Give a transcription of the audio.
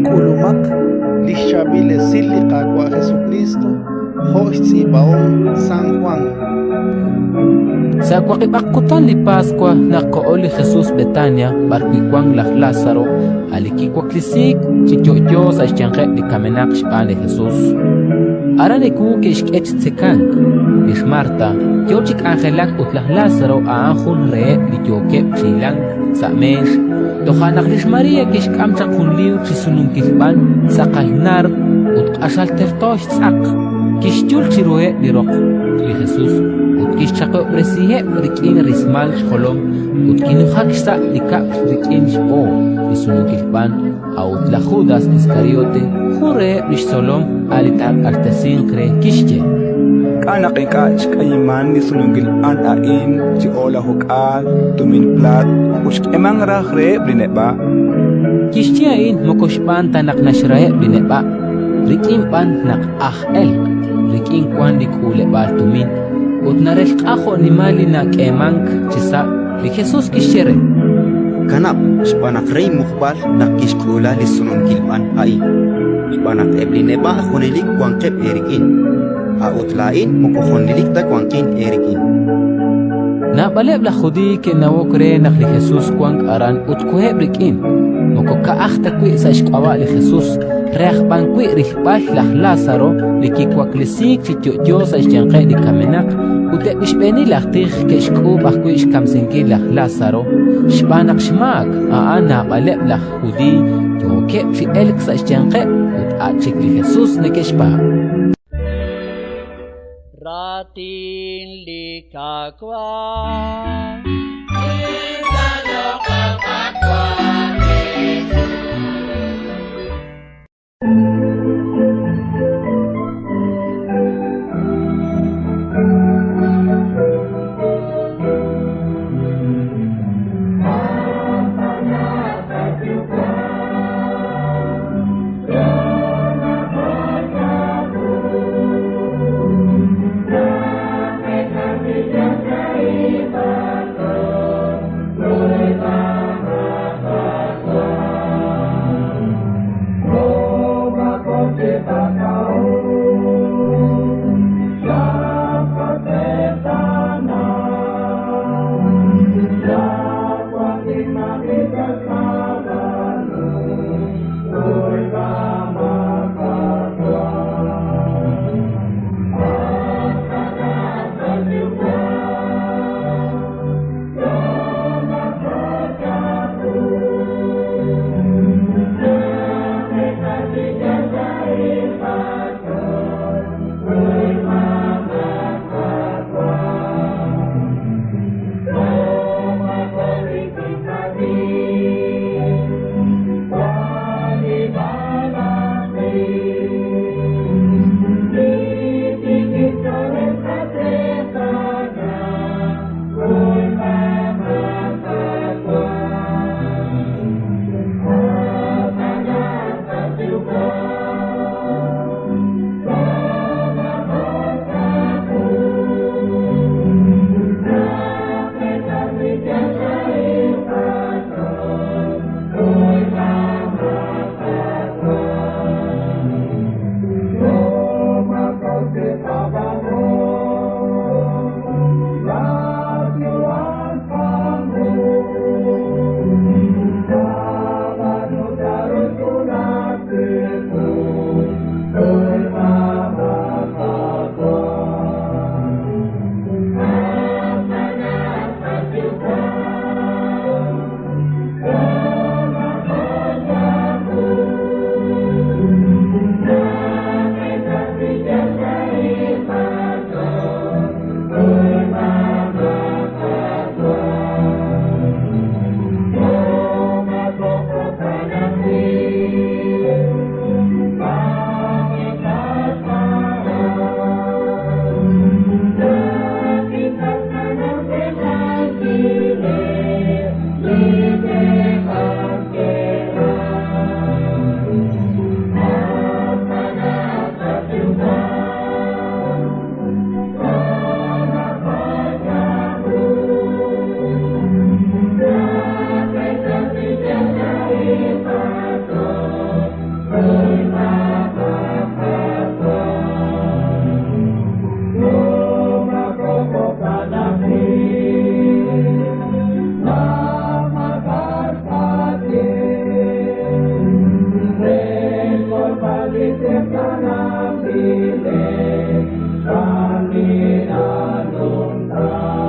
K'ulumaq li xChaab'il Esil li Qaawa' Jesukriist jo' xtz'iib'ahom San Jwan. Sa' waqib'aq kutan li Paswa, naq koho li Jesus Betania b'arwi' wank laj Lázaro, a' li kiwaklesiik chi yo'yo sa' xyanqeb' li kamenaq xb'aan li Jesus. Aran ewu ke'xk'e chi tzekank. Lix Marta yo chi k'anjelak ut laj Lázaro a'an jun reheb' li yookeb' chi hilank sa' meex. Toja' naq lix María kixk'am chaq jun liwr chi sununkil b'an tz'aqal naard ut q'axal terto xtz'aq, kixyul chiruheb' li roq li Jesus ut kixchaqob'resiheb' rik'in rismal xjolom ut kinujak xsa' li kab'l rik'in xb'ook li sununkil b'an. A'ut laj Judas Iskariote, jun reheb' li xtzolom, a' li taaq'axtesinq re, kixye: K'a' naq ink'a' xk'ayimank li sununkil b'an a'in chi o'lajuk'aal tumin plaat ut xk'eemank raj reheb' li neb'a'? Kixye a'in moko xb'aan ta naq naxraheb' li neb'a', rik'in b'an naq aj elq', rik'in wank li k'uuleb'aal tumin ut narelq'a jo'nimal li nak'eemank chisa'. Li Jesus kixye re: Kanab', xb'aan naq re inmuqb'al naq kixk'uula li sununkil b'an a'in. Xb'aan naq eb' li neb'a' junelik wanqeb' eerik'in, a'ut laa'in moko junelik ta wanqin eerik'in. Naab'aleb' laj Judiiy ke'nawok re naq li Jesus wank aran ut koheb' rik'in, moko ka'aj ta wi' sa' xk'ab'a' li Jesus, re aj b'an wi' rilb'al laj Lázaro li kiwaklesiik chi yo'yo sa' xyanqeb' li kamenaq. Ut eb' li xb'eenil aj tij ke'xk'uub' ajwi' xkamsinkil laj Lázaro, xb'aan naq xmaak a'an naab'aleb' laj Judiiy yookeb' chi elk sa' xyanqeb' ut a' chik li Jesus neke'xpaab'. Raatin li Qaawa'. Xkolb'al li tz'eqtaananb'ileb' xb'aan li nanumta.